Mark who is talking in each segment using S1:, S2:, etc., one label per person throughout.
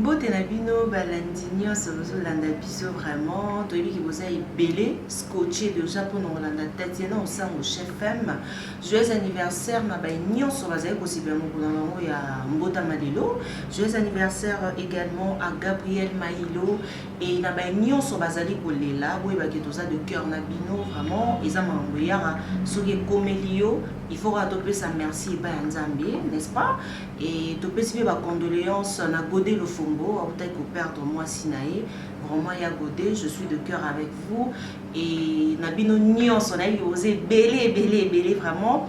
S1: Mbote na bino balandi nyonso bozolanda biso. Vraiment, toyebi ke boza ebele scotché déjà mpona kolanda Tatiana Osango Chef M. Joyeux anniversaire na bai nyonso bazali kosepela mokolo na bango ya mbotama lelo. Joyeux anniversaire également à Gabriel Mailo et na bai nyonso bazali kolela. Boyebaki toza de cœur na bino. Vraiment, eza makambo eyaka soki ekomeli yo, il faut kaka topesa merci epai ya Nzambe, n'est-ce pas? Et topesi mpe bacondoléance na Godé Lofombo, autaki koperdre mwasi na ye. Vraiment, ya Godé, je suis de cœur avec vous et na bino nyonso. Nayebi boza ebele, ebele, ebele. Vraiment,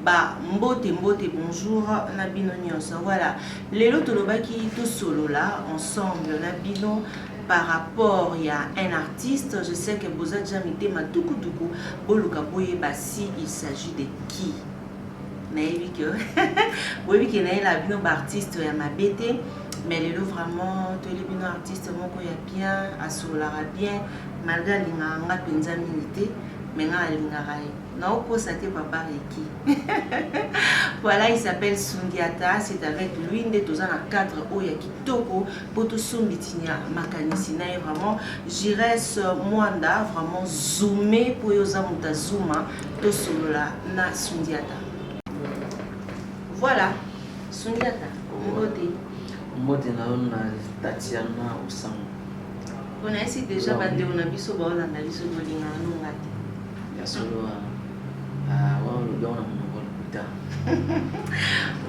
S1: ba mbote, mbote, bonjour na bino nyonso. Voilà, lelo tolobaki tosolola ensemble na bino par rapport ya un artiste. Je sais que boza déjà mitema tukutuku, boluka boyeba si il s'agit de qui. Nayebi ke boyebi ke nayela bino baartiste ya mabe te, mais lelo vraiment toyeli bino artiste moko ya bien, asololaka bien, malgré alingaka nga mpenza mingi te, mais nga alingaka ye, naokosa te, papa Reki. Voilà, il s'appelle Sundiata. C'est avec lui nde toza na cadre oyo ya kitoko mpo tosombitinya makanisi na ye. Vraiment, Jires Mwanda, vraiment zoome mpo oyo oza moto azuma, tosolola na Sundiata. Voilà, Sundiata, mbote.
S2: Mbote na yo na Tatiana Osango.
S1: Mpona esi déjà bandeko na biso baolanda biso, tolingaka nonga te.
S2: Ya solo wana olobi yango na monoko lokuta.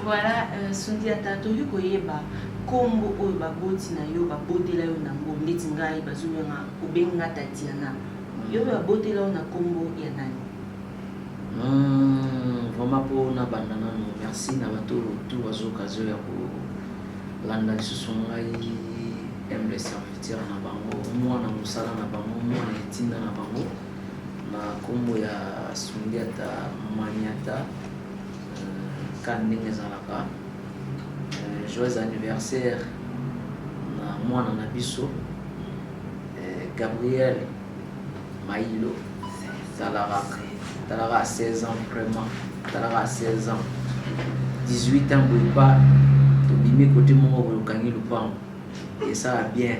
S1: Voilà, Sundiata, tokoki koyeba nkombo oyo baboti na yo babotela yo nango? Ndeti ngai bazobenga, obengi nga Tatiana, yo mpe babotela yo na nkombo ya nani?
S2: Vraiment, mpo nabanda nano, merci na bato tu bazwa occasion ya kolanda lisusu ngai, humble serviteur na bango, mwana mosala na bango, mwana etinda na bango, na nkombo ya Sundiata Maniata. Ka ndenge ezalaka, joyeux anniversaire na mwana na biso Gabriel Mailo. Talaka, talaka, 16 ans, vraiment, talaka, 16 ans, 18 ans boye pa tobimi kote moko boye, okangi lupango, esala bien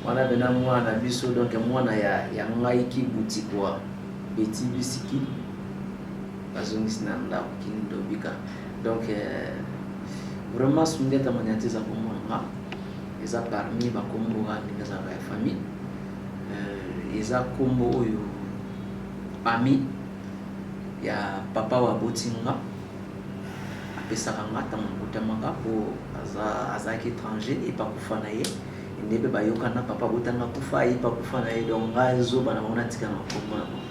S2: wana pena mwana na biso. Donc mwana ya ngai kibuti kwa beti bisiki bazongisi na ndako kindobika. Donc vraiment, Sundiata Maniata eza kombo na nga, eza parmi bakombo kaka ndenge ezalaka ya famille. Eza kombo oyo ami ya papa oyo aboti nga apesaka nga ntango nabotamaka, mpo azalaki étranger, epa kufa na ye nde mpe bayokana. Papa abotanga kufa, ye mpe akufa na ye, donc ngai zoba na bango natika na kombo na bango,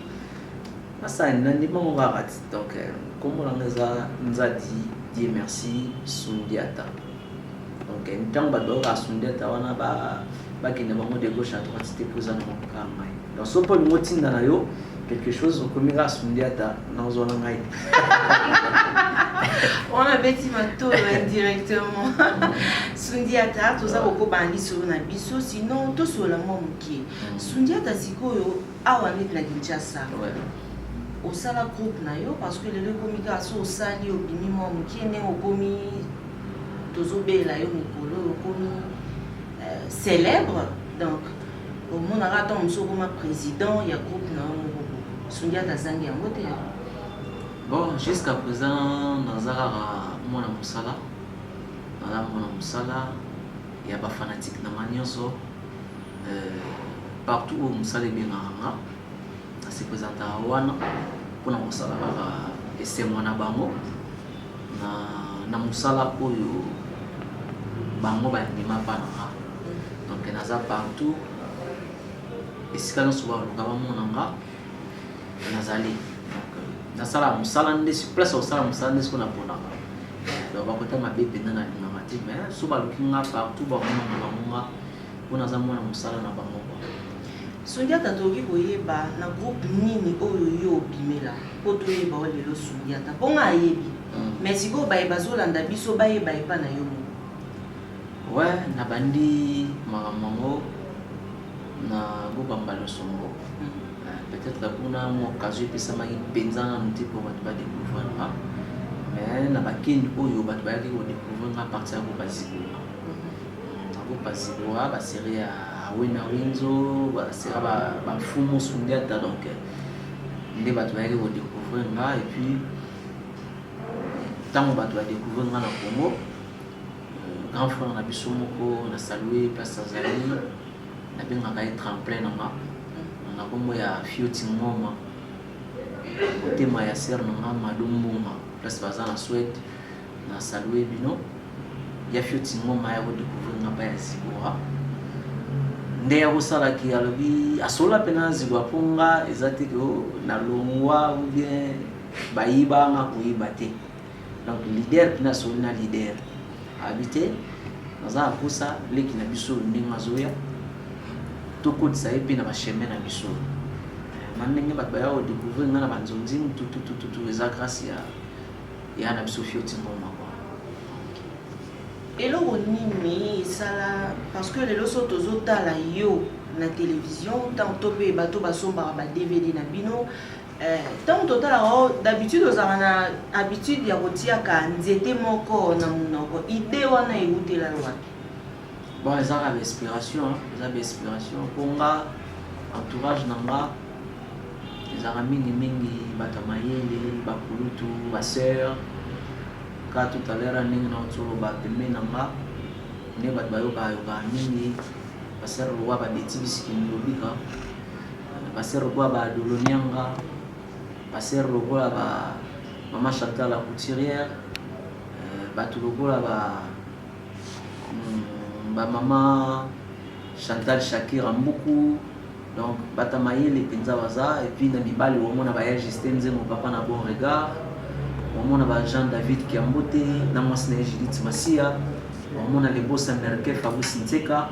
S2: nasala nandimango kaka ti. Donc kombo na nga eza Nzadi Dieu Merci Sundiata. Donc ntango bato bayokaka Sundiata wana, bakende bango de gauche à droite te, mpo eza nango kaka ngai. Donc so mpo olingi otinda na yo quelque chose, okomi kaka Sundiata, nazwa na ngai.
S1: Wana beti matolo indirectement. Sundiata, toza kokobana lisolo na biso, sinon tosolola mwa moke. Sundiata, sikoyo awa neti na Kinshasa, osala groupe na yo? Parce que lelo ekomi kaka so osali, obimi mwa moke, ndenge okomi, tozobela yo mikolo oyo, okomi célèbre. Donc omonaka ntango mosusu okoma président ya groupe na yo moko. Sundiata azangi yango te.
S2: Bon, jusqu'à présent naza kaka mwana mosala, naza mwana mosala ya bafanatike na nga nyonso. Partout oyo mosala ebengaka nga, nase présentaka wana mpona kosala kaka esengo na bango na mosala oyo bango bandima mpa na nga. Donc naza partout, esika nyonso baluka bamona nga, nazali. Donc nasala mosala nde place ya kosala mosala nde sikoyo naponaka. Donc bakota mabe mpenza, nalingaka te, mais so baluki nga partout, bamonaka bango nga, mpo naza mwana mosala na bango kwa.
S1: Sundiata, tokoki koyeba na groupe nini oyo yo obimela, mpo toyeba o lelo Sundiata? Mpo nga ayebi, mais sikoyo baye bazolanda biso bayeba epa na yo moko.
S2: Ouais, nabandi makambo yango na groupe ya Mbalosongo. Peut-être kuna mwa occasion epesamaki mpenza nanu te mpo bato badécouvrir nga, mais na bakeni oyo bato bayaki kodécouvrir nga partir ya groupe ya Zikola. Groupe ya Zigora, basérie ya Awena Winzo, basérie bafumu Sundiata. Donc nde bato bayaki kodécouvrir nga. Et puis ntango bato badécouvrir nga na Congo, grand frère na biso moko, na salue place azali, nabengaka ye tremplin na nga, na nkombo ya Fioti Ngoma, motema ya sœur na nga Mado Mbunga, place baza na Suède, na salue bino. Ya Fioti Ngoma ya kodécouvrir nga mpa ya Zigora, nde ya kosalaki, alobi asola mpe na Zigora, mpo nga eza te ke nalongwa ou bien bayiba nga, koyiba te. Donc leader mpena asoli na leader, abi te naza na posa leki na biso ndenge azoya, tokotisa ye mpe na bachemin na biso. Na ndenge bato baya kodécouvrir nga na banzonzi tututututu, eza grâce ya na biso Fioti Ngoma kwa.
S1: Eloko nini esala? Parce que lelo so tozotala yo na télévision, ntango to mpe bato basombaka ba DVD na bino, ntango totalaka o, d'habitude ozalaka na habitude ya kotiaka nzete moko na monoko. Idée wana eutela yo wapi?
S2: Bon, ezaka bainspiration, eza bainspiration mpo nga entourage na nga ezalaka mingimingi bato ya mayele, bakulutu, basœur. Ka tout à l'heure ndenge na ozoloba, pembeni na nga nde bato bayokaka yokaka mingi, basœur lokwa babeti bisikini lobika, basœur lokola badolonianga, basœur lokola ba mama Chantal la couturière, bato lokola ba bamama Chantal Shakira Mbuku. Donc bato mayele mpenza baza. Et puis na mibali omona baya Justin Nzengo, papa na bon regard, omona ba Jean David Kiambote na mwasi na ye Judith Masia, omona lebosa Merkel Fabrice Ntseka,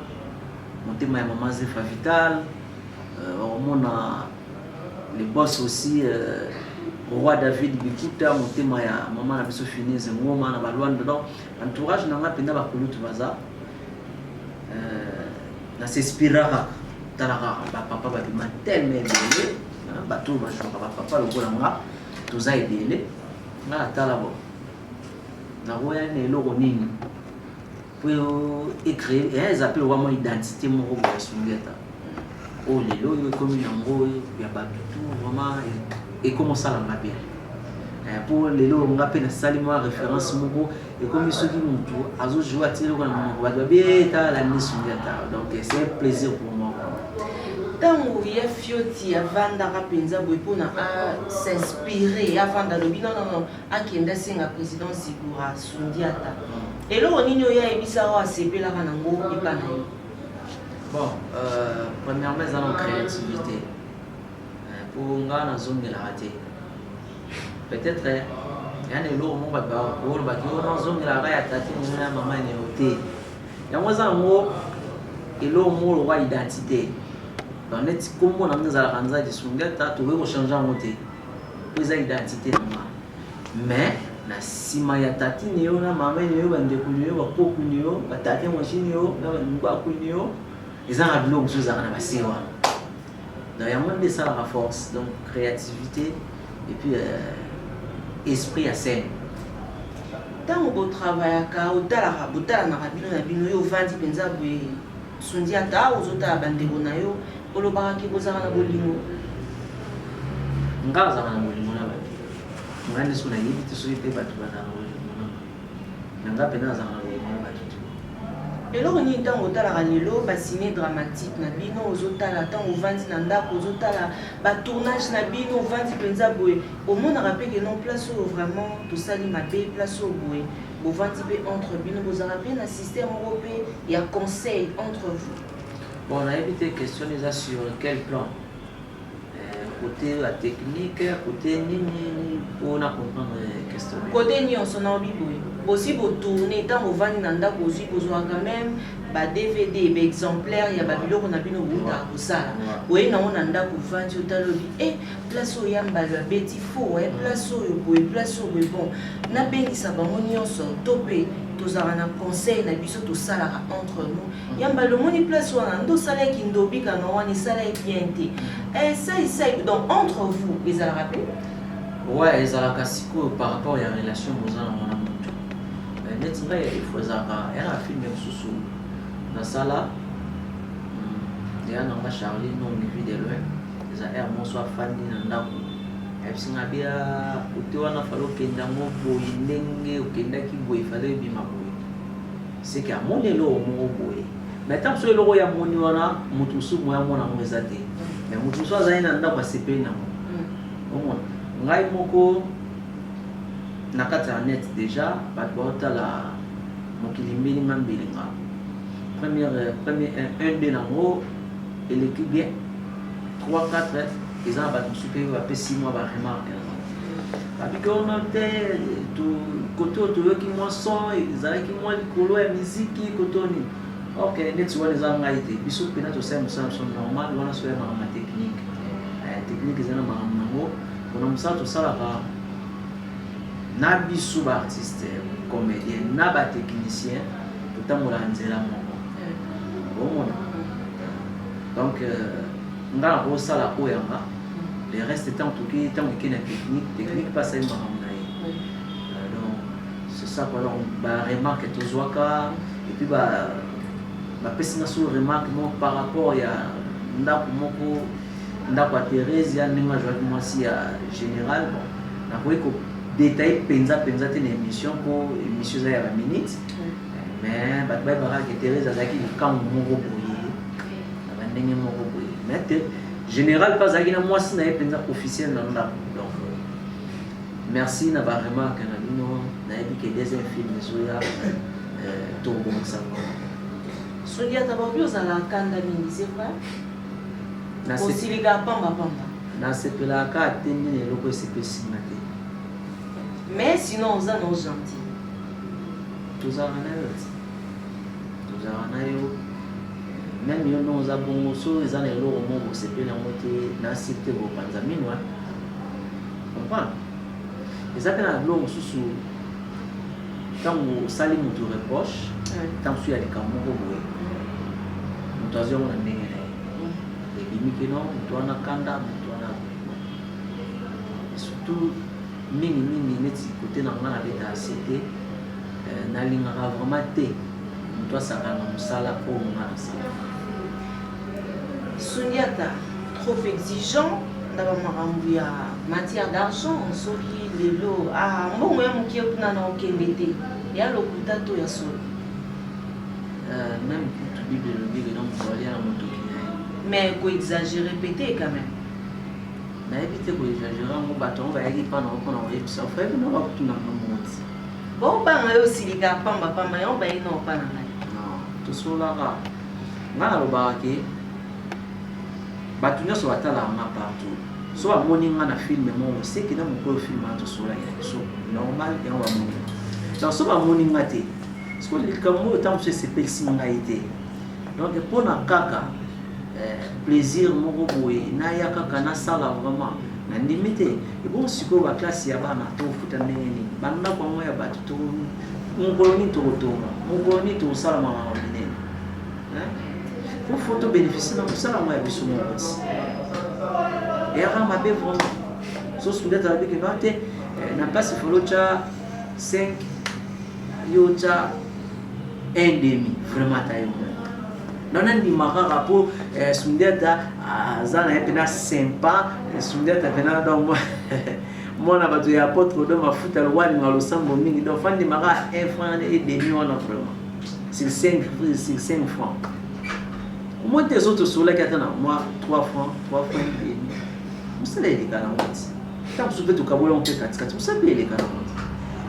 S2: motema ya mama Zefa Vital, omona le boss aussi, roi David Bikuta, motema ya mama na biso Finese Ngoma na Balwanda. Donc entourage na nga mpenza bakulutu baza, na s'inspira kaka. Tala kaka bapapa babima tellement ebele, bato oyo bazwaka bapapa lokola nga toza ebele. Nga natala, bo nakoya na eloko nini po ecréer eza mpe lokwa mwa identité moko boye ya Sundiata oyo lelo oyo ekomi nango ya bato tout. Vraiment ekomi osalanga bien, mpo lelo nga mpe nasali mwa référence moko, ekomi soki motu azojoue, atie eloko na monoko, bato babetala nde Sundiata. Donc c'est un plaisir pour moi.
S1: Ntango ya Fioti avandaka mpenza boye mpona as'inspire, avanda, alobi nonono, akende asenga président Zigura Sundiata, eloko nini oyo ayebisaka asepelaka nango epa na yo?
S2: Bon, premièrement eza na créativité, mpo nga nazongelaka te. Peut-être ya na eloko moko bato bakolobaki oyo nazongelaka ya tati nino ya mama neo te. Yango eza yango eloko moko lokwa identité. Donc neti nkombo na nga ezalaka Nzadi Sundiata, tokoki kochange yango te po eza identité na nga. Mais na nsima ya tati ne yo na mama ne yo, bandeko ne yo, bakoku ne yo, batate mwasi ne yo na bandako ne yo, eza na biloko mosusu ezalaka na base wana. Donc yango nde esalaka force. Donc créativité et puis esprit ya scène.
S1: Ntango botravaillaka, otalaka, botalanaka bino na bino, yo ovandi mpenza boye, Sundiata, ozotala bandeko na yo, olobaka ke bozalaka na bolingo?
S2: Nga azalaka na bolingo na bato. Nga nde so nayebi te soki mpe bato bazalaka na bolingo na nga. Na nga mpenza azalaka na bolingo na bato te.
S1: Eloko nini ntango otalaka lelo bacine dramatique na bino, ozotala, ntango ovandi na ndako, ozotala batournage na bino, ovandi mpenza boye, omonaka mpe ke non, place oyo vraiment tosali mabe, place oyo boye, bovandi mpe entre bino, bozalaka mpe na système moko mpe ya conseil entre vous?
S2: Bon, nayebi te question eza sur quel plan, côté la technique, côté nini, mpona comprendre question.
S1: Côté nyonso. Naobi boye, bosi botourne, ntango ovandi na ndako, ozwi, bozwaka même ba DVD, baexemplaire ya babiloko na bino boutaka kosala, boye nango na ndako, ovandi, otali, obi e place oyo ya mbalo abeti fo e place oyo boye, place oyo boye, bon, nabengisa bango nyonso to mpe tozalaka na conseil na biso tosalaka entre nous: ya mbalo, omoni place wana nde osalaki ndobika na wana, esalaki bien te, esalisai. Donc entre vous ezalaka mpe?
S2: Ouais, ezalaka. Sikoyo par rapport ya relation boza nango na motu, neti ngai ifo ezalaka ya na film mosusu. Nasala yaya na nga Charlie Nongi vue de loin eza heure moko so afandi na ndako ayebisi nga bia kote wana fale okende yango boye ndenge okendaki boye fale ebima boye seke amoni eloko moko boye mais ntango mosusu eloko oyo amoni wana moto mosusu moye amona yango eza te mais moto mosusu azali na ndako asepeli nango omona ngai moko na kati ya net deja bato baotala mokili mbilinga mbilinga première premier 1 2 nango eleki bien 3 4 eza na bato mosusu mpe bapesi mwa ba remarque yango babiki ono te kote oyo toyoki mwa son ezalaki mwa likolo ya miziki kote oyo nini ok neti wana eza ngai te biso mpena tosali mosala biso normal wana soya makambo ya technique technique eza na makambo nango mpona mosala tosalaka na biso ba artiste comédien na ba technicien totambolaka nzela moko omona donc nga nakosala oyo yanga le reste ntango toki ntango eke na technique technique mpe asali makambo na ye donc c'est ça quoi. Donc ba remarque tozwaka et puis bapesi nga so remarque moko par rapport ya ndako moko, ndako ya Therese ya ndenge azwaki mwasi ya général. Bon, nakoki kodétailler mpenza mpenza te na émission mpo émission eza ya baminute, mais bato bayebaka ke Therese azalaki likambo moko boye na bandenge moko boye, mais te général mpe azalaki na mwasi na ye mpenza officiel na ndako. Donc merci na baremarque na bino. Nayebi ke deuxième film ezoya, tokobongisa ngo.
S1: Sundiata, baobi ozala kanda mingi, c'est vrai? Osilika pamba pamba?
S2: Nasepelaka te nini eloko esepesinga te.
S1: Mais sinon oza no gentil.
S2: Tozalaka na yo ti tozalaka na yo même yo ndongo oza bongo so eza na eloko moko osepeli yango te nasir te kopanza mino comprendre. Eza mpe na biloko mosusu ntango osali moto reproche, ntango mosusu ya likambo moko boye, moto azwi yango na ndenge na ye, ebimi keno moto wana kanda, moto wana boye. Surtout mingimingi neti kote na nga nabetaka se te, nalingaka vraiment te moto asaka na mosala oyo nga nasala.
S1: Sundiata trop exigeant na bamakambo ya matière d'argent. Soki lelo ah, mbongo ya mokie kuna na okende te, ya lokuta to ya solo?
S2: Même kutu Bible elobi ke donc moto alia na motoki na ye.
S1: Mais koexagérer pe te quand même.
S2: Nayebi te koexagérer yango. Bato yango bayaki mpa nango mpona koyebisa ofayebi no bakutunanga moti.
S1: Bobanga yo osilika pamba pamba, yango baye na opa na ngai.
S2: Non, tosololaka. Ngai nalobaka ke bato nyonso batalaka nga partout, so bamoni nga na film moko seke na mokolo film wana tosololaki na biso normal, yango bamoni. Donc so bamoni nga te siko likambo oyo ntango mosusu esepelisi ngai te, donc mpona kaka plaisir moko boye naya kaka nasala, vraiment nandimi te. Ebongo sikoyo baklase ya bana tokofuta ndenge nini? Bandako yango ya bato mokolo nini tokotonga? Mokolo nini tokosala makambo minene po faut tobénéficie na mosala yango ya biso moko ti eyaka mabe vraiment. So Sundiata alobi ke no te, na place folo tya 5, yo tya 1 demi, vraiment ata yo moko non nandima kaka mpo Sundiata aza na ye mpena sympa. Sundiata mpena donc mwana bato ya apôtre do mafuta lokwa alinga losambo mingi, donc fandimaka 1 franc et demi wana vraiment sur 5, sur 5 francs omoi te. So tosololaki ata na mwa 3 francs, 3 francs et demi, mosala eleka nango ti ntango mosusu mpe tokabola yango mpe katikati, mosala mpe eleka nango ti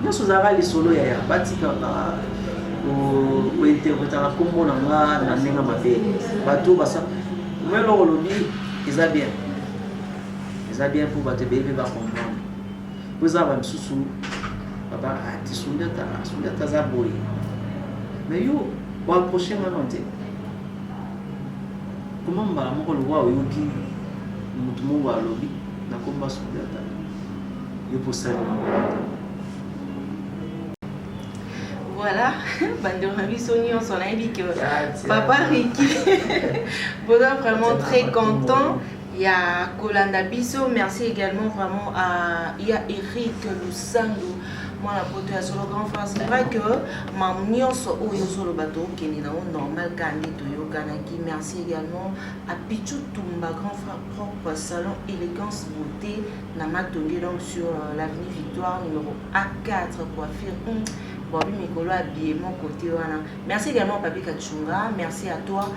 S2: nyonso ozalaka lisolo yaya. Batikaka kointerpretaka nkombo na nga na ndenge mabe. Bato basa omoi eloko olobi eza bien, eza bien mpo bato ebele mpe bacomprendre, mpo eza bamisusu baba ati Sundiata, Sundiata aza boye, mais yo oapproche nga no te. Koma mbala moko lokwa oyoki motu moko alobi nakomba Sundiata, yo mpo osali nango.
S1: Voilà, bandeko na biso nyonso, nayebi ke papa Riki boza vraiment très content ya kolanda biso. Merci également vraiment à ya Eric Lusandu. Mwana poto ya solo, grand frère. C'est vrai que mam nyonso oyo ozoloba tokende nango normal kaka nde toyokanaki. Merci également à Pichu Tumba, grand frère propre, salon élégance beauté na Matonge, donc sur l'avenue Victoire numéro A4, coiffure. Bobi mikolo habillement côté wana. Merci également Papi Kachunga, merci à toi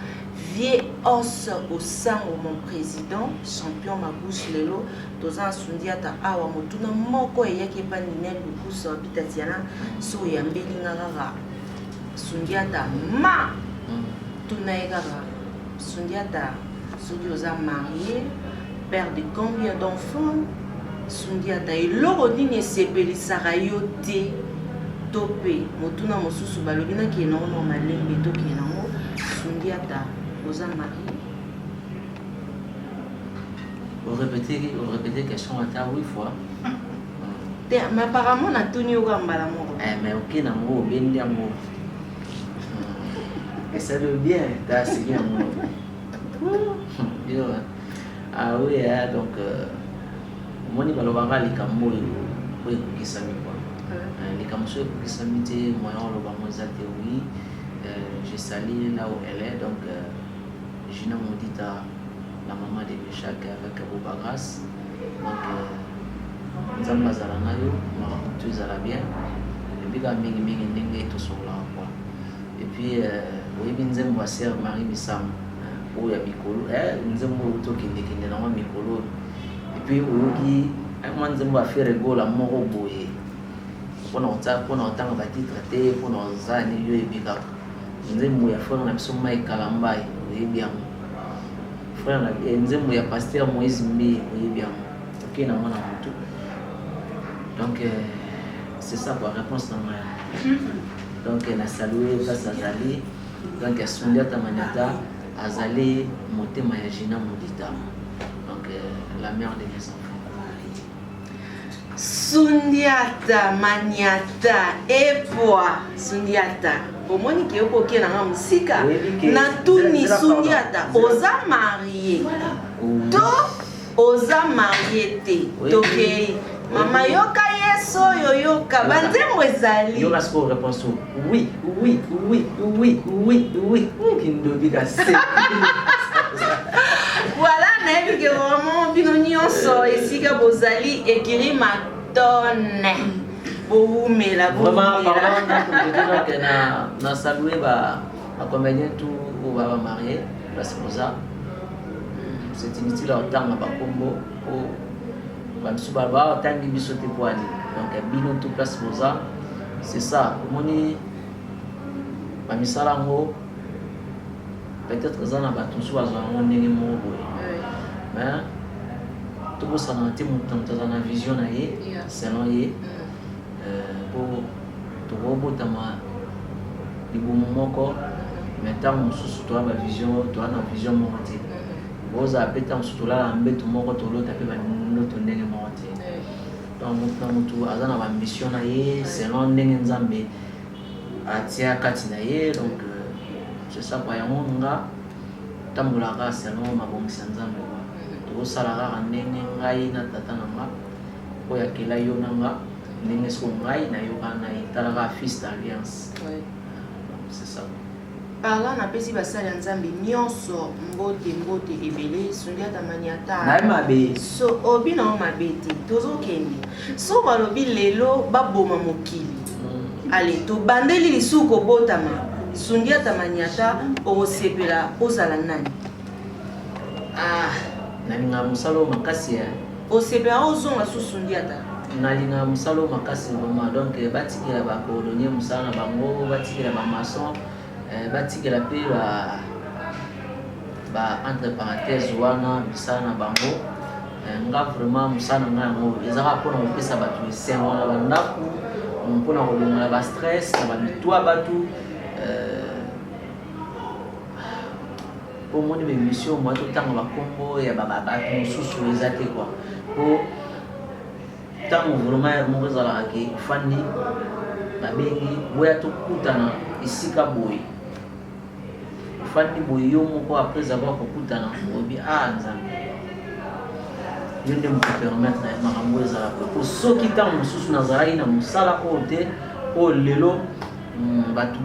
S1: Vieux Os Osango, mon président, champion Magouche lelo toza na Sundiata awa. Motuna moko eyaki epa Ninel Lukusa Bitatiana, so oyambeli nga kaka Sundiata ma tuna ye kaka Sundiata soki oza marié, père de combien d'enfants? Sundiata, eloko nini esepelisaka yo te? To mpe motuna mosusu balobi nakende nango na malembe, tokende nango. Sundiata, oza marié?
S2: Orépété question ata huit fois.
S1: Te, mais apparemment natuni yo kaka mbala moko.
S2: Eh, mais oke nango, obendi yango, esali bien, tasiki yango yo. Ah oui, hein, donc omoni balobaka likambo oyo oyo ekokisami quoi. Likambo soki ekokisami te, moyen oloba ngo eza te. Oui, je salue là où elle est, donc Gina Modita, la maman de Meshak avec Boba Grâce. Donc Nzambe azala na yo, makambo tu ezala bien, epi kaka mingimingi ndenge tosololaka quoi. Et puis oyebi nzembo ya sœur Marie Misamu oyo ya mikolo, nzembo oyo tokendekende nango mikolo oyo, et puis oyoki mwa nzembo ya Ferre Gola moko boye, mpona kotanga batitre te, mpona kozala nini, yo oyebi kaka nzembo ya frère na biso Mike Kalambai, oyebi yango, frère na nzembo ya pasteur Moïse Mbiye, oyebi yango, okei na mwana motu. Donc c'est ça quoi, réponse na ngai. Donc na salue place azali. Donc Sundiata Maniata azali motema ya Gina Modita, donc la mère de mes enfants.
S1: Sundiata Maniata epwa. Sundiata, omoni ke okoki nanga mosika. Natuni, Sundiata, oza marié to oza marié te? Tokei mama, yoka Yesu oyo, yoka banzembo ezali.
S2: Yoka sikoyo réponse: oui, oui, oui, oui, oui, oui, kindobi kasi.
S1: Voilà, nayebi ke vraiment bino nyonso esika bozali ekiri matone, bowumela.
S2: Vraiment, pardon, donc na salue ba bacomédien tout oyo ba bamarié place boza. C'est inutile otanga bakombo po bamisu baotangi biso te po ani. Donc bino tout place boza, c'est ça. Omoni bamisala yango, peut-être eza na bato mosusu bazwa yango ndenge moko boye, mais tobosana te, moto na moto aza na vision na ye selon ye, po tokobotama libumu moko, mais ntango mosusu toya bavision, toya na vision moko te. Bozala mpe ntango mosusu tolala mbeto moko, tolota mpe bandoto ndenge moko te. Donc motu na motu aza na baambition na ye selon ndenge Nzambe atia kati na ye. Donc c'est ça quoi. Yango nga tambolaka selon mabongisi ya Nzambe quoi. Tokosala kaka ndenge ngai na tata na nga oyo akela yo na nga, ndenge soko ngai nayoka na ye, talaka fils d'alliance. C'est ça.
S1: Par là napesi basali ya Nzambe nyonso mbote, mbote ebele. Sundiata Maniata.
S2: Naye mabe.
S1: So obi nango mabe te, tozokende. So balobi lelo baboma mokili, ale tobandeli lisusu kobotama, Sundiata Maniata, okosepela ozala nani?
S2: Ah, nalingaka mosala oyo makasi ya
S1: Osepela ozonga su Sundiata?
S2: Nalingaka mosala oyo makasi vraiment. Donc batikela bacordonnier mosala na bango, batikela bamaçon, batikela mpe ba entre parenthèse wana misala na bango. Nga vraiment mosala na ngai yango eza kaka mpona kopesa bato esengo na bandako, mpona kolongola bastress na bamitwa bato. Po omoni baémission mwa totanga bakombo ya bato mosusu eza te quoi, po ntango vraiment moko ezalaka ke ofandi, babengi boya tokutana esika boye, ofandi boye yo moko, après avoir kokutana, oyebi: "Ah Nzambe." Yo nde moto permettre makambo oyo ezala boye. Po soki ntango mosusu nazalaki na mosala oyo te, oyo lelo bato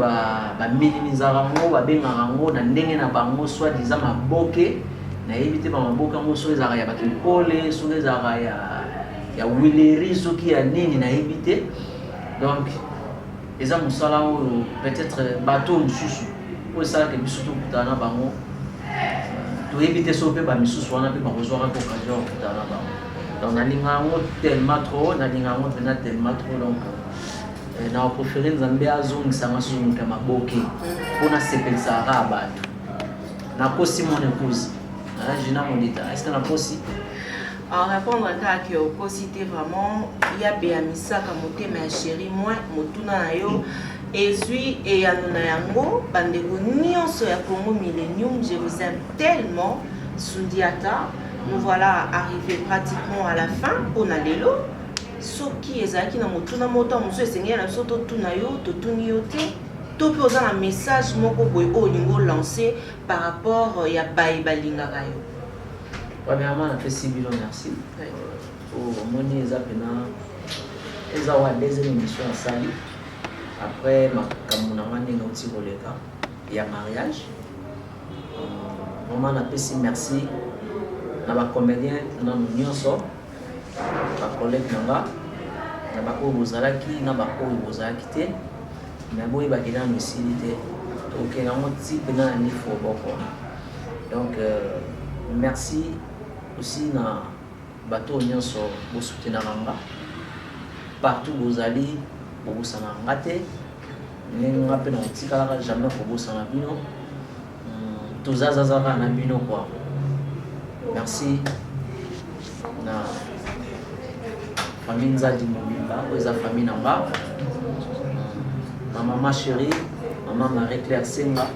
S2: baminimizaka yango, babengaka yango na ndenge na bango soit disant maboke, nayebi te bamaboke yango soki ezalaka ya bakinkole, soki ezalaka ya wileri, soki ya nini nayebi te. Donc eza mosala oyo peut-être bato oyo mosusu oyo esalaka biso tokutana na bango, toyebi te soki mpe bamisusu wana mpe bakozwaka mpe occasion ya kokutana na bango. Donc nalinga yango tellement trop, nalinga yango mpenza tellement trop. Donc na préféré Nzambe azongisanga susu moto ya maboke mpo nasepelisaka kaka bato. Nakosi, mon épouse Gina Modita, est ce que nakosi?
S1: En répondre kaka ke okosi te vraiment. Ya beya misaka motema ya chéri moins motuna na yo ezwi eyano na yango. Bandeko nyonso ya Congo Millennium, je vous aime tellement. Sundiata, nous voilà arrivé pratiquement à la fin mpona lelo. Soki ezalaki na motuna moko mosusu esengeli na biso totuna yo, totuni yo te, to mpe oza na message moko boye oyo olingi olance par rapport ya baye balingaka yo?
S2: Premièrement, napesi bino merci. Omoni, eza mpena eza wa deuxième émission asali après makambo na nga ndenge auti koleka ya mariage. Vraiment napesi merci na bacomédien nano nyonso, bacollègue na nga, na baoyo bozalaki, na baoyo bozalaki te. Mais boyebaki nano esili te, tokokende yango ti mpena na nifo boko. Donc merci aussi na bato oyo nyonso bosoutenaka nga partout bozali, bobosana nga te ndenge nga mpe na kotikalaka jamais kobosana bino. Tozazazaka na bino quoi. Merci na famille Nzadi mobimba oyo eza famille na nga, ma mama chérie, mama Marie Claire Senga,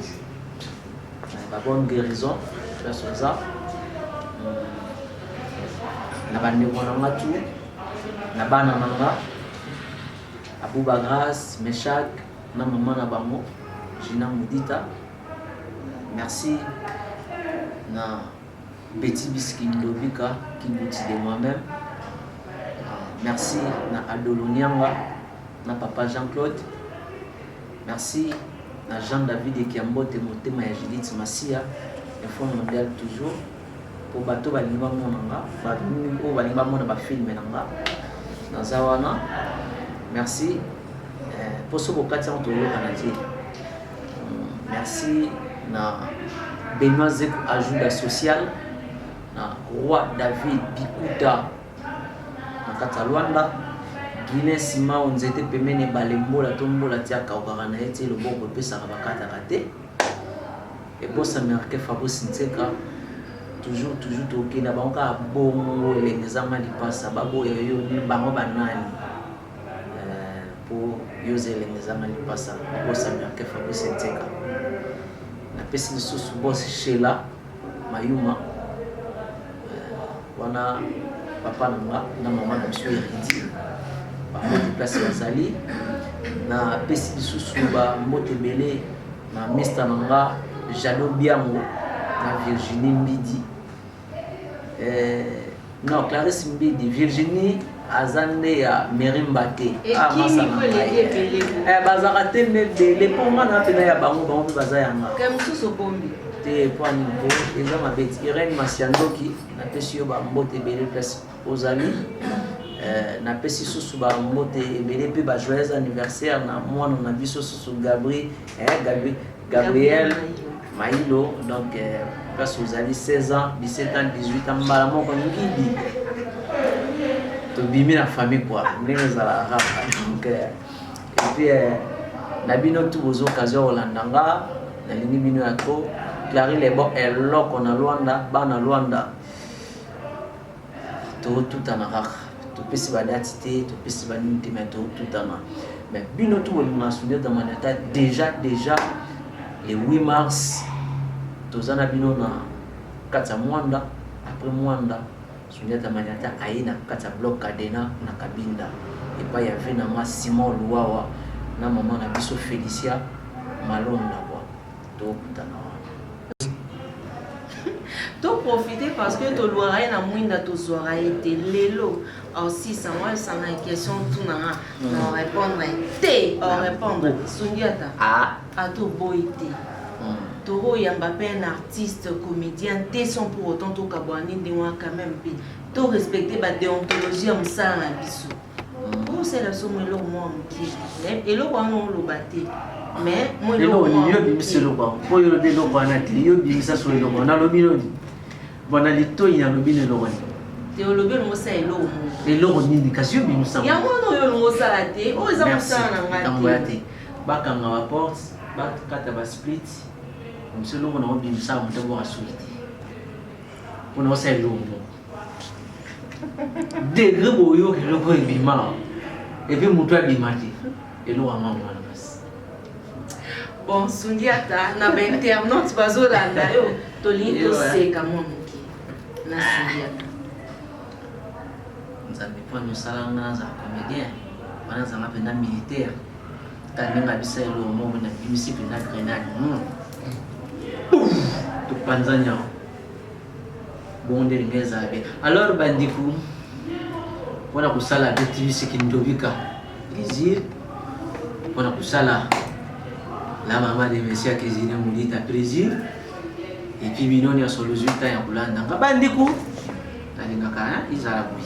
S2: ba bonne guérison place oza, na bandeko na nga tu, na bana na nga Abuba, Grâce, Meshak na mama na bango Gina Mudita. Merci na Petit Biski Ndobika Kinduti de moi-même. Merci na Adolo Nianga na papa Jean-Claude. Merci na Jean David Ekiambote, motema ya Judith Masia, Info Mondial toujours, po bato balingi bamona nga, oyo balingi bamona bafilme na nga, naza wana. Merci mpo soki okati yango toyokana te. Merci na Benoît Zeku Ajuda Social, na Roi David Bikuta na kati ya Lwanda, Guinée Simao nzete pembeni ebale mbola to mbola ti akaukaka na ye ti loboko epesaka bakataka te. Eboss américain Fabrice Nseka, toujours toujours tokenda bango kaka bongo. Elenge ezanga lipasa, baboya yo ni bango banani mpo yo oza elenge ezanga lipasa. Boss américain Fabrice Nseka, napesi lisusu boss Shela Mayuma wana, papa na nga na mama na biso Eridi, bambote place bazali. Napesi lisusu bambote ebele na mista na nga Jado Biango na Virginie Mbidi, non, Clarisse Mbidi. Virginie aza nde ya Merimba te. Bazalaka te nde ebele mpo nga na mpena ya bango, bango mpe baza yanga te. Mpo anini? Mpo eza mabe ti. Irene Masiandoki, napesi yo bambote ebele place ozali. Napesi susu bambote ebele mpe bajoyeux anniversaire na mwana na biso susu Gabri, Gabi, Gabriel Mailo. Donc place ozali, 16 ans, 17 ans, 18 ans, mbala moko ngidi tobimi na famille quoi, ndenge ezalaka kaka. Donc et puis na bino tu bozwa occasion kolanda nga, nalingi bino ya trop. Clary Lebon eloko na Lwanda, bana Lwanda, totutana kaka. Topesi badate te, topesi banini te, mais totutana. Mais bino tu bolingaka Sundiata Maniata, déjà le 8 mars toza na bino na kati ya Mwanda. Après Mwanda, Sundiata Maniata aye na kati ya bloc Cadena na Kabinda, epai ya ve na nga Simon Luwawa na mama na biso Félicia Malonda kwa, tokutana wana.
S1: To profiter parce que tolwaka ye na mwinda, tozwaka ye te. Lelo osisa mwa esanga question tunanga na répondre te, orépondre Sundiata.
S2: Ah.
S1: Ata oboyi te, tokoyamba mpe un artiste comédien te sans pour autant tokabwana nde ndenge wana. Quand même mpe to respecte badéontologie ya mosala na biso. Osala biso mo eloko mwa moke, eloko wana oloba te, mais mo
S2: eloko nini yo bimisa? Eloko yango mpo yo olobi eloko wana te. Yo bimisa so eloko wana. Nalobi noni bon na litoi, nalobi na eloko nini?
S1: Te, olobi olongo osala eloko moko.
S2: Eloko nini kasi yo bimisa?
S1: Yango wana oyo olongo osala te, oyo eza mosala na
S2: ngai
S1: te.
S2: Te, bakanga baporte, bakata basplit mosu. Eloko nango bimisa, moto abwaka soki te mpona osala eloko moko degré boyoka eloko ebima et puis moto abima te. Eloko yango wana basi.
S1: Bon, Sundiata, na bainternaute bazolanda yo, tolingi toseka mwa moke na Sundiata.
S2: Nzambe mpo osala nga nazala comédien wana, azalanga mpenza militaire. Ta ndenge abisa eloko moko, nabimisi mpenza grenade, topanzani yango bongo nde elingi ezala bien. Alors bandeko, mpona kosala BTV Kindobika plaisir, mpona kosala la mama de monsieur Cuisine Molita plaisir, et puis bino nyonso lozwi temps ya kolanda nga, bandeko, nalingaka ezala boye.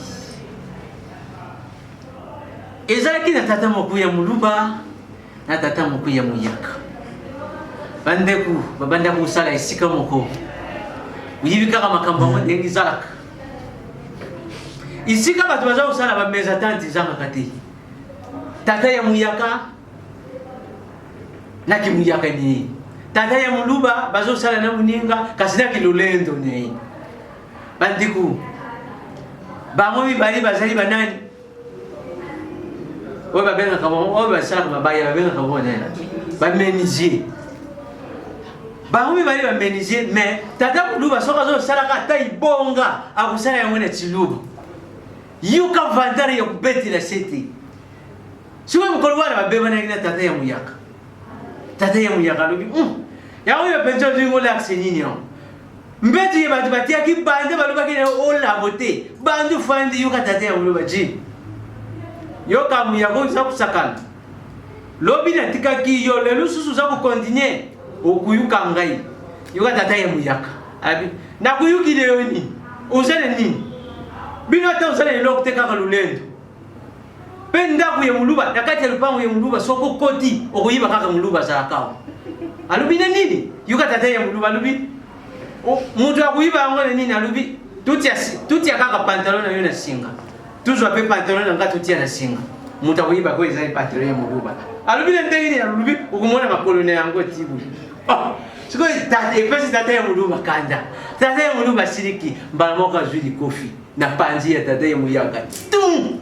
S2: Ezalaki na tata moko ya moluba na tata moko ya moyaka. Bandeko babanda kosala esika moko. Oyebi kaka makambo yango ndenge ezalaka, esika bato baza kosala bamésentente ezangaka te. Tata ya muyaka naki muyaka ni tata ya moluba bazosala na moninga, kasi naki lolendo na ye. Bandeko, bango mibale bazali banani oyo babengaka bango, oyo basalaka mabaya, babengaka bango nani? Bamenuisier. Bango mibale bamenuisier, mais tata moluba soki azosalaka ata ibonga, akosala yango na chiluba. Yoka vantard ya kobetela se te. Soki mokolo wana babebanaki na tata ya muyaka, tata ya muyaka alobi: "Yango oyo mpenza olingi olakisa nini yango? Mbeti ye bato batiaki bande, balobaki na olabo te, bande ofandi." Yoka tata ya moluba ji: "Yoka muyaka, oza kosakana. Lobi natikaki yo, lelo susu oza kokontinue, okuyuka ngai." Yoka tata ya muyaka abi: "Nakuyukile yo nini? Oza na nini? Bino ata oza na eloko te, kaka lolendo." Mpe ndako ya moluba, na kati ya lopango ya moluba, soki okoti, okoyiba kaka. Moluba azalaka awa, alobi na nini? Yoka tata ya moluba alobi: "Moto akoyiba yango na nini?" Alobi: "Tutia kaka pantalon na yo na singa, tozwa mpe pantalon na nga, totia na singa. Moto akoyiba ko ezali pantalon ya moluba." Alobi: "Na ndenge nini?" Alobi: "Okomona makolo na yango tibu." Sikoyo epesi tata ya moluba kanda. Tata ya moluba asiliki, mbala moko azwi likofi na panzi ya tata ya muyaka tum.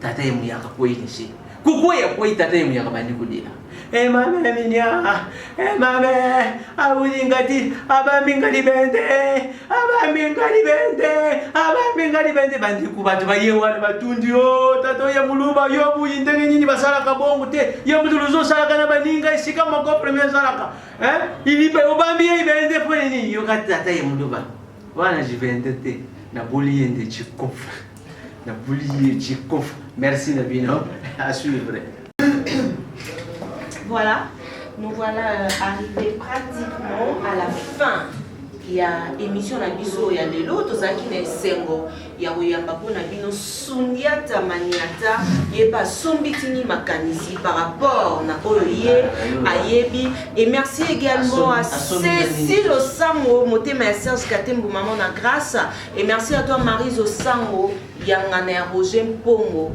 S2: Tata ya muyaka kwei na se. Kokweya kwei, tata ya muyaka bandi kolela: "Emame minia, emame abulinga ti abambinga libende, abambinga libende, abambinga libende." Bandeko, bato baye wana batundi: "O tata ya moluba, yo buyi ndenge nini? Basalaka bongo te. Yo mutu ozosalaka na baninga esika moko, premier ezalaka obambi ye ibende mpo nini?" Yoka tata ya moluba wana: "Jivende te, naboli ye nde jikofa, naboli ye jikofa." Merci na bino, à suivre.
S1: Voilà, nous voilà arrivés pratiquement à la fin ya émission na biso ya lelo. Tozalaki na esengo ya koyamba mpona bino Sundiata Maniata. Ye mpe asombitini makanisi par rapport na oyo ye ayebi. Et merci également à Cécile Osango, motema ya Serge Katembo, maman na Grâce. Et merci à toi, Marise Osango, yangana ya Roger Mpongo.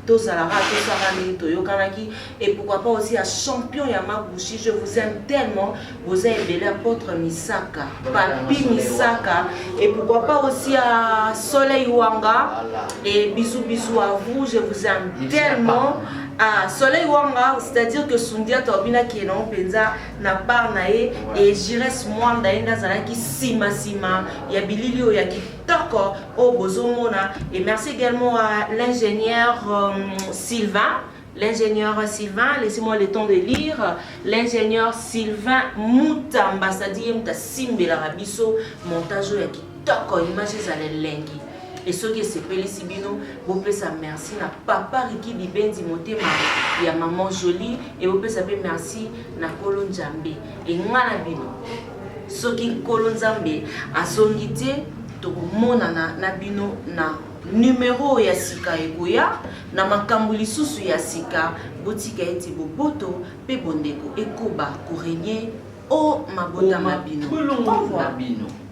S1: Tozalaka, tosala ndenge toyokanaki. Et pourquoi pas aussi à Champion ya Mabushi, je vous aime tellement, boza ebele. Apôtre Misaka, Papi Misaka, et pourquoi pas aussi à Soleil Wanga. Et bisous, bisous à vous, je vous aime tellement. Ah, Soleil Wanga, c'est-à-dire que Sundiata obinaki ye nango mpenza na part na ye. Et Jires Mwanda, ye nde azalaki nsima nsima ya bilili oyo ya kitoko oyo bozomona. Et merci également à l'ingénieur Sylvain. L'ingénieur Sylvain, laissez-moi le temps de lire. L'ingénieur Sylvain Mutamba, c'est-à-dire ye moto asimbelaka biso montage oyo ya kitoko, image ezala elengi. Et soki esepelisi bino, bopesa merci na papa Ricky Bibenzi motema ya maman Jolie et bopesa pe merci na Nkolo Nzambe. Et nga na bino, soki Nkolo Nzambe azongi te, tokomonana na bino na Numero ya sika ekoya na makambo lisusu ya sika. Botika ete boboto pe bondeko ekoba ko regner o mabota ma bino. Au revoir.
S2: Na bino.